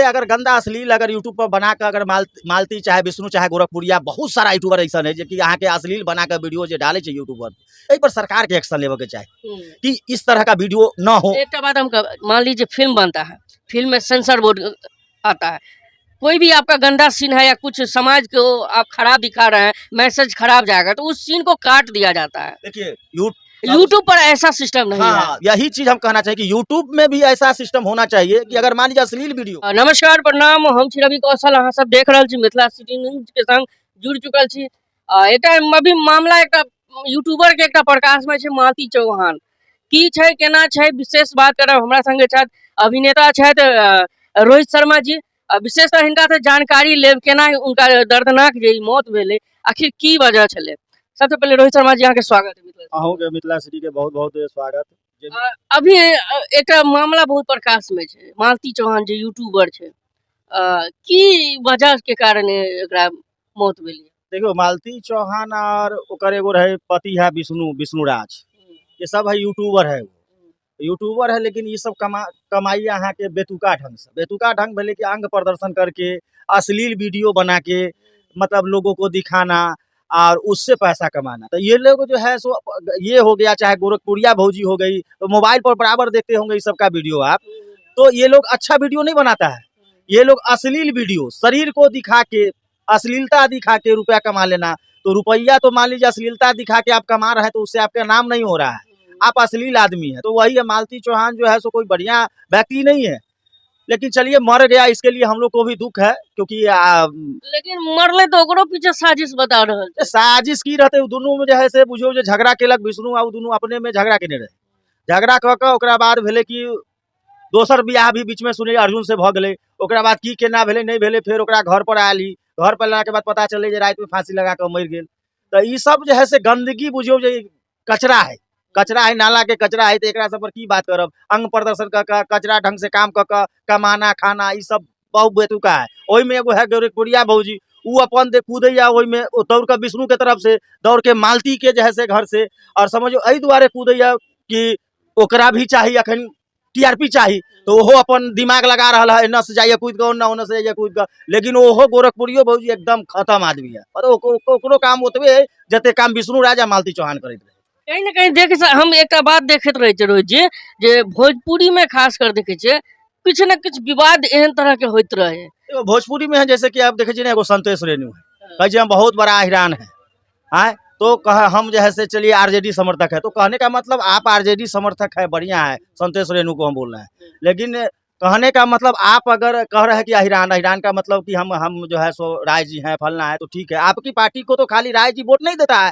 अगर गंदा अश्लील अगर यूट्यूब पर बना के अगर मालती चाहे विष्णु चाहे गोरखपुरिया, बहुत सारा यूट्यूबर ऐसा है जे कि अहाँके अश्लील बना के वीडियो जे डाले छै यूट्यूब पर, एहि पर सरकार के एक्शन लेबे के चाही कि इस तरह का वीडियो न हो। एकटा बात हम कहब, मान लीजिए फिल्म बनता है, फिल्म में सेंसर बोर्ड आता है, कोई भी आपका गंदा सीन है या कुछ समाज को आप खराब दिखा रहे हैं, मैसेज खराब जाएगा तो उस सीन को काट दिया जाता है। देखिए, यूट्यूब पर ऐसा सिस्टम नहीं है। हाँ, यही चीज हम कहना चाहिए कि यूट्यूब में भी ऐसा सिस्टम होना चाहिए कि अगर मान लीजिए अश्लील वीडियो। नमस्कार, प्रणाम, हम छी रवि कौशल, अहाँ सब देख रहल छी मिथिला सिटी न्यूज के संग जुड़ चुकल छी। एकटा अभी मामला एकटा यूट्यूबर के एकटा प्रकाश में छै, मालती चौहान। की छै, केना छै, विशेष बात करब। हमरा संगे छथि अभिनेता छथि रोहित शर्मा जी। विशेषतः हिनका से जानकारी लेब केना उनका दर्दनाक जे ई मौत भेलै, आखिर की वजह छलै। सबसे पहिले रोहित शर्मा जी, अहाँके स्वागत है मिथिला। अहूँके मिथिला सिटी के बहुत बहुत स्वागत। अभी एकटा मामला बहुत प्रकाश में छै, मालती चौहान जे यूट्यूबर छै, की वजह के कारण एकरा मौत भेलै? देखियो, मालती चौहान और ओकर एगो रहे पति है विष्णु, विष्णु राज, ये सब है यूट्यूबर है, यूट्यूबर है, लेकिन ये सब कमाई अहाँ के बेतुका ढंग से। बेतुका ढंग भेलै कि अंग प्रदर्शन करके अश्लील वीडियो बना के मतलब लोगों को दिखाना और उससे पैसा कमाना। तो ये लोग जो है सो ये हो गया, चाहे गोरखपुरिया भौजी हो गई, तो मोबाइल पर बराबर देखते होंगे इस सब का वीडियो आप। तो ये लोग अच्छा वीडियो नहीं बनाता है, ये लोग अश्लील वीडियो शरीर को दिखा के, अश्लीलता दिखा के रुपया कमा लेना। तो रुपया तो मान लीजिए अश्लीलता दिखा के आप कमा रहे हैं तो उससे आपका नाम नहीं हो रहा है, आप अश्लील आदमी है। तो वही है, मालती चौहान जो है सो कोई बढ़िया व्यक्ति नहीं है, लेकिन चलिए मर गया, इसके लिए हम लोग को भी दुख है, क्योंकि लेकिन मरले तो ओकरो पीछे साजिश बता रहल छै। साजिश की रहते, उ दुनू में जे है से बुझियौ जे झगड़ा केलक विष्णु आ उ दुनू अपने में झगड़ा केने रहे। झगड़ा कऽ कऽ ओकरा बाद भेलै कि दोसर बियाह भी बीच में सुनै अर्जुन से भऽ गेलै। ओकरा बाद की केना भेलै नहि भेलै, फेर ओकरा घर पर आयल ही, घर पर अयलाके बाद पता चललै जे रातिमे फांसी लगा कऽ मरि गेल। तऽ ई सब जे है से गंदगी बुझियौ जे कचरा है, कचरा है, नाला के कचरा है। तऽ एकरा सब पर की बात करब? अंग प्रदर्शन कऽ कऽ कचरा ढंग से काम कऽ कऽ कमाना खाना ई सब बहुत बेतुका है। ओहिमे एगो है गोरखपुरिया भौजी, उ अपन दे कूदैया ओहिमे, ओ दौड़ कऽ विष्णु के तरफ से दौड़ के मालती के जे है से घर से, और समझो एहि दुआरे कूदैया कि ओकरा भी चाही अखन टीआरपी चाही, तो ओहो अपन दिमाग लगा रहल है, एन्ने से जाइए कूद कऽ, ओन्ने ओन्ने से जाइए कूद कऽ। लेकिन ओहो गोरखपुरियो भौजी एकदम खत्म आदमी है, और ओकरो काम ओतबे है जते काम विष्णु राज आ मालती चौहान करैत रहे। कहीं ना कहीं देख हम एकटा बात देखैत रहै छियै रोहित जी, जे भोजपुरी में खास कर देखै छियै किछु ने किछु विवाद एहन तरह के होइत रहे। एगो भोजपुरी में है, जैसे कि आप देखे छियै ने, एगो संतोष रेणु है, कहै छै हम बहुत बड़ा अहिरान है, आँय तो कह हम जो है से चलिए आरजेडी समर्थक है, तो कहने का मतलब आप आरजेडी समर्थक है, बढ़िया है, संतोष रेणु को हम बोल रहे हैं, लेकिन कहने का मतलब आप अगर कह रहे हैं कि अहिरान, अहिरान का मतलब कि हम जो है सो राय जी हैं फलना है, तो ठीक है, आपकी पार्टी को तो खाली राय जी वोट नहीं देता है,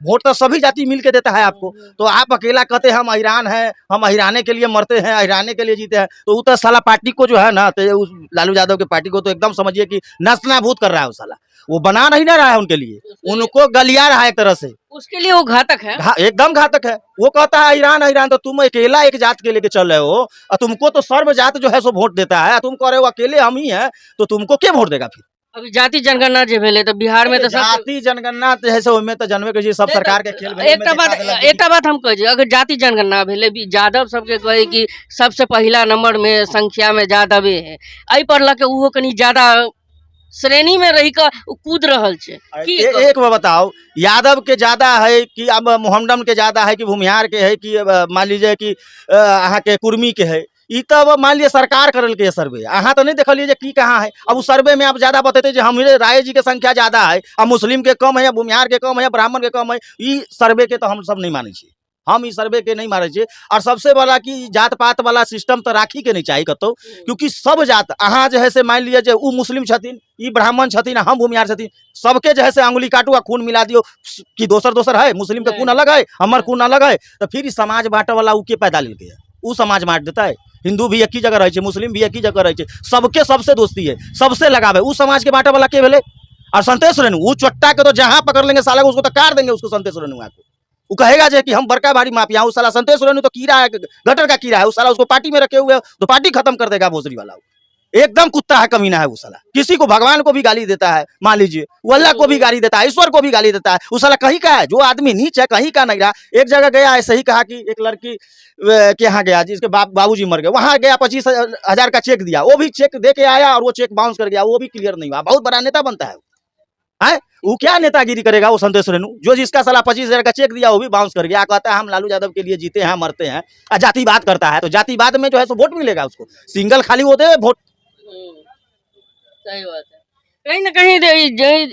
वोट तो सभी जाति मिल के देता है आपको, तो आप अकेला कहते हैं हम अहिरान हैं, हम अहिराने के लिए मरते हैं, अहिराने के लिए जीते हैं, तो वो तो साला पार्टी को जो है ना, तो उस लालू यादव के पार्टी को तो एकदम समझिए कि नस्नाबूद कर रहा है वो साला, वो बना नहीं ना रहा है उनके लिए, उनको गलिया रहा है एक तरह से, उसके लिए वो घातक है। एकदम घातक है। वो कहता है ईरान ईरान, तो तुम अकेला एक जात के लेके चल रहे हो, और तुमको तो सर्व जात जो है सो वोट देता है, तुम कह रहे हो अकेले हम ही हैं, तो तुमको क्या वोट देगा फिर? अभी जाति जनगणना जे भेलै तऽ बिहार में तऽ सब जाति जनगणना जे है से ओहिमे तऽ जनबे करै छी सब नहि तऽ सरकार के खेल भेलै, एकटा ओहिमे बात देखा देलक कि एकटा बात हम कहै छी, अगर जाति जनगणना भेलै, यादव सबके कहै कि सबसे पहिला नंबर में संख्या में यादवे है, एहि पर लऽ के ओहो कनि ज्यादा श्रेणी में रहि कऽ ओ कूद रहल छै। की कहू? एक बार बताओ, यादव के ज्यादा है कि अब मोहम्मडन के ज्यादा है कि भूमिहार के है कि मान लीजिए कि अहाँ के कुर्मी के है? ई तऽ अब मान लिअ सरकार करलकै है सर्वे, अहाँ तऽ नहि देखलियै जे की कहाँ है। अब उस सर्वे में आप ज्यादा बतेतै जे हमरे राय जी के संख्या ज्यादा है आ मुस्लिम के कम है, या भूमिहार के कम है, या ब्राह्मण के कम है, ई सर्वे के तऽ हम सब नहि मानै छियै, हम ई सर्वे के नहि मानै छियै। और सबसे बड़ा कि जात पात वाला सिस्टम तऽ राखी के नहि चाही कतौ, क्योंकि सब जात अहाँ जे है से मान लिअ जे उ मुस्लिम छथिन, ई ब्राह्मण छथिन, हम भूमिहार छथिन, सबके जे है से अंगुली काटू आ खून मिला दियौ कि दोसर दोसर है, मुस्लिम के खून अलग है, हमर खून अलग है, तऽ फिर ई समाज बांटऽ वाला उ के पैदा लेलकै है? उ समाज बांट देतै? हिंदू भी एक ही जगह रहै छै, मुस्लिम भी एक ही जगह रहै छै, सबके सबसे दोस्ती है, सबसे लगाव है, उ समाज के बांटऽ वाला के भेलै? और संतोष रेणु उ चोट्टा के तो जहाँ पकड़ लेंगे साला उसको तो काट देंगे उसको। संतोष रेणु को वो कहेगा जे कि हम बड़का भारी माफिया हूँ, साला संतोष रेणु तो कीड़ा है, गटर का कीड़ा है, वो साला उसको पार्टी में रखे हुए है तो पार्टी खत्म कर देगा भोसड़ी वाला। एकदम कुत्ता है, कमीना है वो साला। किसी को, भगवान को भी गाली देता है, मान लीजिए वो अल्लाह को भी गाली देता है, ईश्वर को भी गाली देता है। वो साला कहीं का है, जो आदमी नीच है कहीं का नहीं रहा। एक जगह गया, ऐसे ही कहा कि एक लड़की के यहाँ गया जिसके बाप बाबूजी मर गए, वहां गया, 25,000 का चेक दिया, वो भी चेक दे के आया और वो चेक बाउंस कर गया, वो भी क्लियर नहीं हुआ। बहुत बड़ा नेता बनता है वो। है वो क्या नेतागिरी करेगा वो संतोष रेणु, जो जिसका साला 25,000 का चेक दिया वो भी बाउंस कर गया। कहता है हम लालू यादव के लिए जीते हैं मरते हैं, और जातिवाद करता है, तो जातिवाद में जो है सो वोट मिलेगा उसको, सिंगल खाली वो दे वोट। सही बात है। कहीं ना कहीं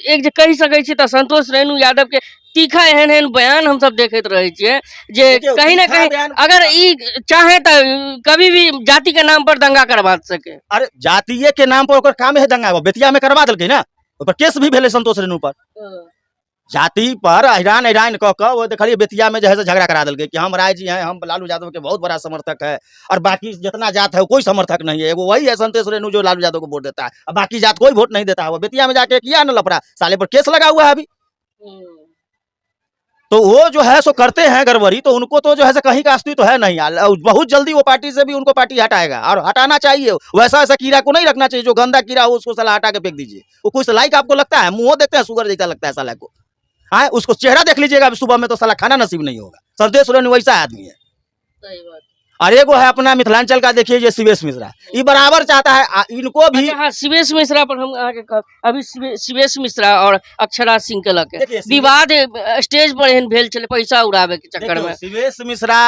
एक जे कहि सकै छी तऽ संतोष रेणु यादव के तीखा एहन एहन बयान हमसब देखैत रहै छियै जे देखियौ, कहीं ना तीखा कहीं बयान अगर ई चाहे तऽ कभी भी जाति के नाम पर दंगा करवा सके। अरे जातिये के नाम पर ओकर काम है दंगा, बेतिया में करवा देलकै ना, ओकर केस भी भेलै संतोष रेणु पर। जाति पर अहिरान अहिरान कऽ कऽ वो देखलिए बेतिया में जो है से झगड़ा करा देलकै कि हम राय जी हैं, हम लालू यादव के बहुत बड़ा समर्थक है और बाकी जितना जात है वो कोई समर्थक नहीं है, एगो वही है संतोष रेणु जो लालू यादव को वोट देता है और बाकी जात कोई वोट नहीं देता है। वो बेतिया में जाके किया ना लफड़ा, साले पर केस लगा हुआ है अभी। तो वो जो है सो करते हैं गड़बड़ी, तो उनको तो जो है सो कहीं का अस्तित्व है नहीं। और बहुत जल्दी वो पार्टी से भी उनको पार्टी हटाएगा और हटाना चाहिए। वैसा वैसा कीड़ा को नहीं रखना चाहिए, जो गंदा कीड़ा हो उसको साला हटा के फेंक दीजिए। वो कुछ लाइक आपको लगता है, मुंह देखते हैं सुगर जैसा लगता है साला को। हाँ, उसको चेहरा देख लीजिएगा अभी सुबह में तो साला खाना नसीब नहीं होगा। संतोष रेणु वैसा आदमी है। सही बात। और एगो है अपना मिथिलांचल का, देखिए ये शिवेश मिश्रा, ये बराबर चाहता है इनको भी। अच्छा, हाँ, शिवेश मिश्रा पर हम अहाँके कहब, अभी शिवेश मिश्रा और अक्षरा सिंह के लऽ के देखिए, विवाद स्टेज पर एहन भेल छलै पैसा उड़ाबे के चक्कर देखियौ, में। शिवेश मिश्रा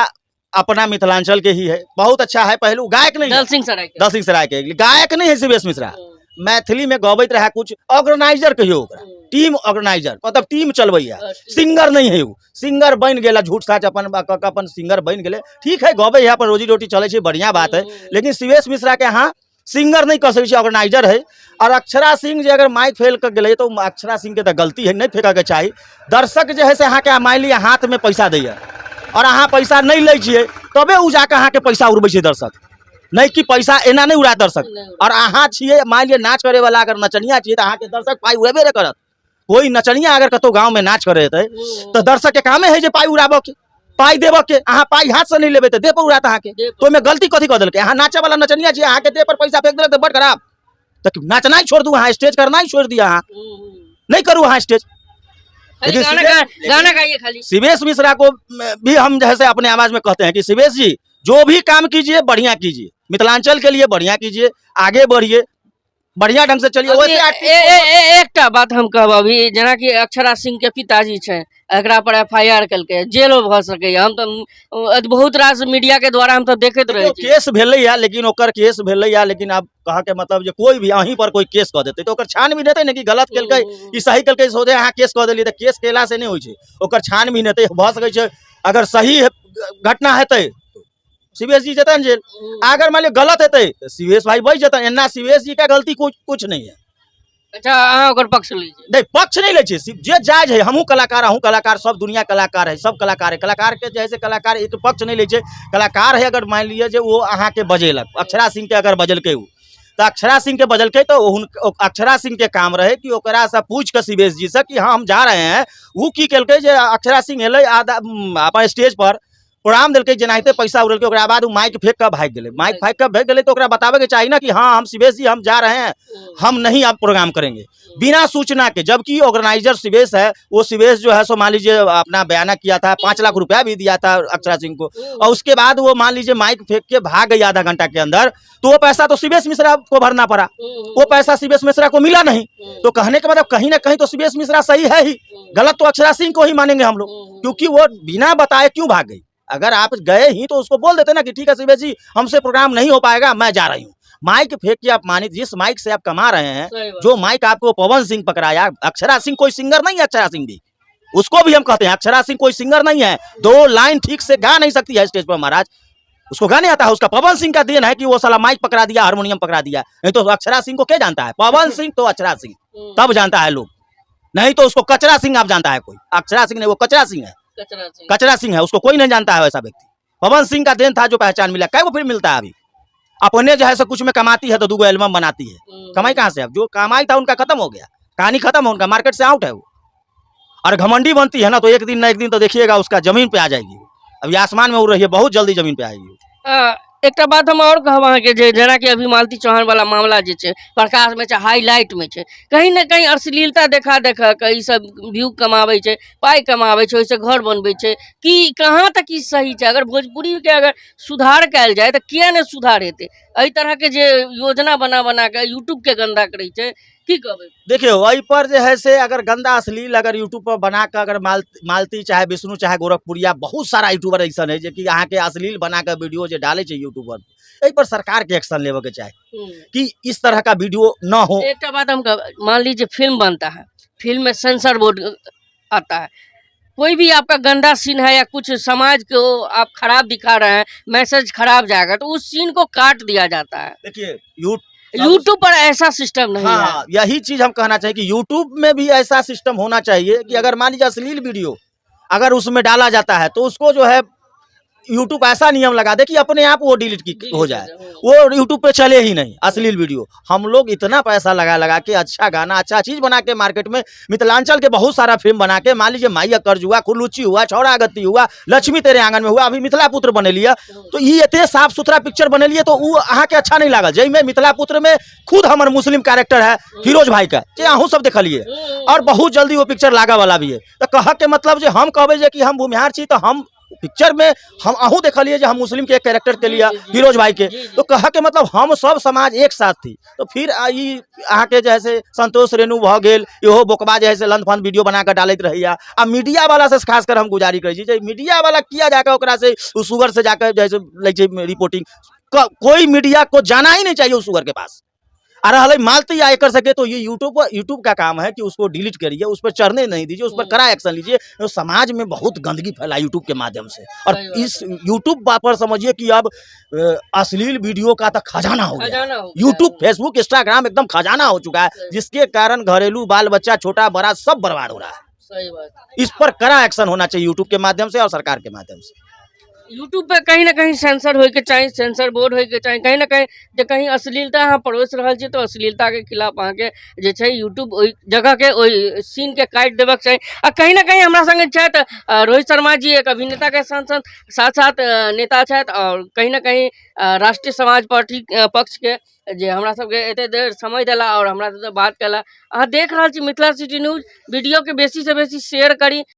अपना मिथिलांचल के ही है, बहुत अच्छा है, पहलू गायक नहीं है। दल सिंह सराय के। दल सिंह सराय के गायक नहीं है शिवेश मिश्रा, मैथिली में गबैत रहा कुछ, ऑर्गेनाइजर कहियो ओकरा, टीम ऑर्गेनाइजर, मतलब टीम चलबैया, सिंगर नहीं है वो। सिंगर बनि गेल झूठ साच अपन कऽ कऽ अपन सिंगर बनि गेलै, ठीक है, गबै है, अपन रोजी रोटी चलै छै, बढ़िया बात है। लेकिन शिवेश मिश्रा के अहाँ सिंगर नहीं कह सकै छी, ऑर्गेनाइजर है। और अक्षरा सिंह जे अगर माइक फेल कऽ गेलै तऽ अक्षरा सिंह के तऽ गलती है, नहीं फेंकऽके चाही। दर्शक जे है से अहाँके मानि लिअ हाथमे पैसा दैया और अहाँ पैसा नहीं लै छियै तबे उ जाकऽ अहाँके पैसा उड़बै छै दर्शक, नहीं कि पैसा एना नहीं उड़ा दर्शक। और अहाँ छियै मानि लिअ नाच करे वाला, अगर नचनिया छियै तऽ अहाँके दर्शक पाइ उड़ेबे नहि करत। कोई नचनिया अगर कतौ गाँव में नाच करे हेतै तऽ दर्शक के कामे है जे पाइ उड़ाबऽ के, पाइ देबऽ के। अहाँ पाइ हाथ से नहीं लेबै तऽ देह पर उड़ात अहाँके, तो ओहिमे गलती कथी कऽ देलकै? अहाँ नाचे वाला नचनिया छियै, अहाँके देह पर पैसा फेंक देलक तऽ बड़ खराब, तऽ नाचनाइ छोड़ दू अहाँ, स्टेज करनाइ छोड़ दिअ, अहाँ नहीं करू अहाँ स्टेज। खाली लेकिन गाना गाना गाइए खाली। शिवेश मिश्रा को भी हम जैसे अपने आवाज में कहते हैं कि शिवेश जी जो भी काम कीजिए बढ़िया कीजिए, मिथिलांचल के लिए बढ़िया कीजिए, आगे बढ़िए, बढ़िया ढंग से चलिए। अभी वैसे आर्टिस्ट एकटा बात हम कहब, अभी जेनाकि अक्षरा सिंह के पिताजी छै, एकरा पर एफ I R केलकै, जेलो भऽ सकैया। हम तऽ बहुत रास मीडिया के द्वारा हम तऽ देखैत रहै छी। केस भेलैया, लेकिन ओकर केस भेलैया, लेकिन आब कह के मतलब जे कोई भी अहीं पर कोई केस कऽ देतै तऽ ओकर छानबीन हेतै ने कि गलत केलकै ई सही केलकै, सोझे अहाँ केस कऽ देलियै तऽ केस केला से नहि होइ छै, ओकर छानबीन हेतै। भऽ सकै छै अगर सही घटना हेतै शिवेश जी जेतन जेल, अगर मान लियौ गलत हेतै तऽ शिवेश भाई बचि जेतन। एना शिवेश जी का गलती कुछ नहीं है। अच्छा, अहाँ ओकर पक्ष लै छियै? नहीं, पक्ष नहीं लै छियै, जे जायज है, हमहूँ कलाकार, अहूँ कलाकार, सब दुनिया कलाकार है, सब कलाकार है। कलाकार के जे है से कलाकार एक पक्ष नहीं लै छै, कलाकार है। अगर मान लिअ जे ओ अहाँके बजेलक, अक्षरा सिंह के अगर बजेलकै ओ, तऽ अक्षरा सिंह के बजेलकै तऽ अक्षरा सिंह के काम रहै कि ओकरासँ पूछि कऽ शिवेश जी से कि हाँ हम जा रहे हैं। ओ की केलकै जे अक्षरा सिंह एलै आधा, अपन स्टेज पर प्रणाम देलकै, जेनाहिते पैसा उड़ेलकै ओकरा बाद ओ माइक फेंक कऽ भागि गेलै। माइक फेंक कऽ भागि गेलै तऽ ओकरा बताबैके चाही ना कि हाँ हम शिवेश जी हम जा रहे हैं, हम नहीं अब प्रोग्राम करेंगे बिना सूचना के। जबकि ऑर्गेनाइजर शिवेश है, वो शिवेश जो है सो मान लीजिए अपना बयाना किया था, 5 लाख रुपया भी दिया था अक्षरा सिंह को, और उसके बाद वो मान लीजिए माइक फेंक के भाग गई आधा घंटा के अंदर, तो वो पैसा तो शिवेश मिश्रा को भरना पड़ा, वो पैसा शिवेश मिश्रा को मिला नहीं। तो कहने का मतलब कहीं ना कहीं तो शिवेश मिश्रा सही है ही, गलत तो अक्षरा सिंह को ही मानेंगे हम लोग, क्योंकि वो बिना बताए क्यों भाग गई। अगर आप गए ही तो उसको बोल देते ना कि ठीक है शिवेश जी हमसे प्रोग्राम नहीं हो पाएगा, मैं जा रही हूँ। माइक फेंक के अपमानित, जिस माइक से आप कमा रहे हैं, जो माइक आपको पवन सिंह पकड़ाया, अक्षरा सिंह कोई सिंगर नहीं है, अक्षरा सिंह भी उसको भी हम कहते हैं अक्षरा सिंह कोई सिंगर नहीं है, 2 लाइन ठीक से गा नहीं सकती है स्टेज पर महाराज, उसको गाने आता है, उसका पवन सिंह का then है कि वो साला माइक पकड़ा दिया, हारमोनियम पकड़ा दिया, नहीं तो अक्षरा सिंह को क्या जानता है, पवन सिंह तो अक्षरा सिंह तब जानता है लोग, नहीं तो उसको कचरा सिंह आप जानता है कोई, अक्षरा सिंह नहीं वो कचरा सिंह है, कचरा सिंह। कचरा सिंह है, उसको कोई नहीं जानता है वैसा व्यक्ति। पवन सिंह का then था जो पहचान मिला, क्या वो फिर मिलता है। अभी अपने जो है सो कुछ में कमाती है तो 2 एल्बम बनाती है, कमाई कहाँ से, अब जो कमाई था उनका खत्म हो गया, कहानी खत्म है उनका, मार्केट से आउट है वो। और घमंडी बनती है ना तो एक दिन ना एक दिन तो देखिएगा उसका जमीन पे आ जाएगी, अभी आसमान में उड़ रही है, बहुत जल्दी जमीन पे आएगी। एकटा बात हम आओर कहब अहाँके जे जेनाकि अभी मालती चौहान वाला मामला जे छै प्रकाशमे छै, हाईलाइटमे छै, कहीं ने कहीं अश्लीलता देखा देखा कऽ ई सब व्यू कमाबै छै, पाइ कमाबै छै, ओहिसँ घर बनबै छै। कि कहाँ तक ई सही छै? अगर भोजपुरीके अगर सुधार कयल जाय तऽ किया नहि सुधार हेतै? एहि तरहके जे योजना बना बना कऽ यूट्यूबके गन्दा करै छै, की कहबै? देखियौ, एहि पर जे है से अगर गंदा अश्लील अगर यूट्यूब पर बना कऽ अगर मालती चाहे विष्णु चाहे गोरखपुरिया, बहुत सारा यूट्यूबर ऐसन है जे कि अहाँके अश्लील बना कऽ वीडियो जे डालै छै यूट्यूब पर, एहि पर सरकार के एक्शन लेबऽ के चाही कि इस तरह का वीडियो न हो। एकटा बात हम कहब, मान लीजिए फिल्म बनता है, फिल्म में सेंसर बोर्ड आता है, कोई भी आपका गंदा सीन है या कुछ समाज को आप खराब दिखा रहे हैं, मैसेज खराब जाएगा तो उस सीन को काट दिया जाता है। देखिए, you YouTube पर ऐसा सिस्टम नहीं है। हाँ, यही चीज हम कहना चाहिए कि यूट्यूब में भी ऐसा सिस्टम होना चाहिए कि अगर मान लीजिए अश्लील वीडियो अगर उसमें डाला जाता है तो उसको जो है यूट्यूब ऐसा नियम लगा दे कि अपने आप वो डिलीट की हो जाए, वो यूट्यूब पे चले ही नहीं अश्लील वीडियो। हम लोग इतना पैसा लगा लगा के अच्छा गाना, अच्छा चीज बना के मार्केट में मिथिलांचल के बहुत सारा फिल्म बना के, मान लीजिए माई कर्ज हुआ, खुरलुच्ची हुआ, छौड़ा गत्ती हुआ, लक्ष्मी तेरे आंगन में हुआ, अभी मिथिला पुत्र बनेलिए, तो ई एते साफ सुथरा पिक्चर बनेलिए तो उ अहाँके अच्छा नहीं लागल, जाहिमे मिथिला पुत्र में खुद हमर मुस्लिम कैरेक्टर है फिरोज भाई का, जे अहूँ सब देखलिए, और बहुत जल्दी वो पिक्चर लागऽ वाला भी है। तऽ कहऽ के मतलब जे हम कहबै जे कि हम भूमिहार छी तऽ हम पिक्चर में हम अहूँ देखलिए जे हम मुस्लिम के कैरेक्टर के लिए फिरोज भाई के, तो कह के मतलब हम सब समाज एक साथ थी। तो फिर ई अहाँके जे है से संतोष रेणु भऽ गेल, इहो बोकबा जे है से लंद फंद वीडियो बना कऽ डालैत रहैया। आ मीडिया वाला से खासकर हम गुजारिश करै छी जे मीडिया वाला किया जाकर ओकरा से उस सुगर से जाकर जे है से लै छै रिपोर्टिंग। कोई मीडिया को जाना ही नहीं चाहिए उस सुगर के पास। आ रहलै मालती या कर सके तो ये यूट्यूब पर, यूट्यूब का काम है कि उसको डिलीट करिए, उस पर चढ़ने नहीं दीजिए, उस पर कड़ा एक्शन लीजिए। तो समाज में बहुत गंदगी फैला यूट्यूब के माध्यम से और सही बात। इस यूट्यूब पर समझिए कि अब अश्लील वीडियो का तो खजाना हो गया। खजाना हो गया। यूट्यूब, फेसबुक, इंस्टाग्राम एकदम खजाना हो चुका है, जिसके कारण घरेलू बाल बच्चा छोटा बड़ा सब बर्बाद हो रहा है। सही बात। इस पर कड़ा एक्शन होना चाहिए यूट्यूब के माध्यम से और सरकार के माध्यम से। यूट्यूब पे कहीं ना कहीं सेंसर होइके चाही, सेंसर बोर्ड होइके चाही। कहीं ना कहीं जे कहीं अश्लीलता अहाँ परोसि रहल छी तऽ अश्लीलताके खिलाफ अहाँके जे छै यूट्यूब ओहि जगहके ओहि सीनके काटि देबक चाही। आ कहीं ना कहीं हमरा संगे छथि रोहित शर्मा जी, एक अभिनेताके साथ साथ साथ साथ नेता छथि आओर कहीं ना कहीं राष्ट्रीय समाज पार्टी पक्षके, जे हमरा सबके एते देर समय देला आओर हमरा सबसँ बात केला। अहाँ देख रहल छी मिथिला सिटी न्यूज। वीडियोके बेसीसँ बेसी शेयर करी।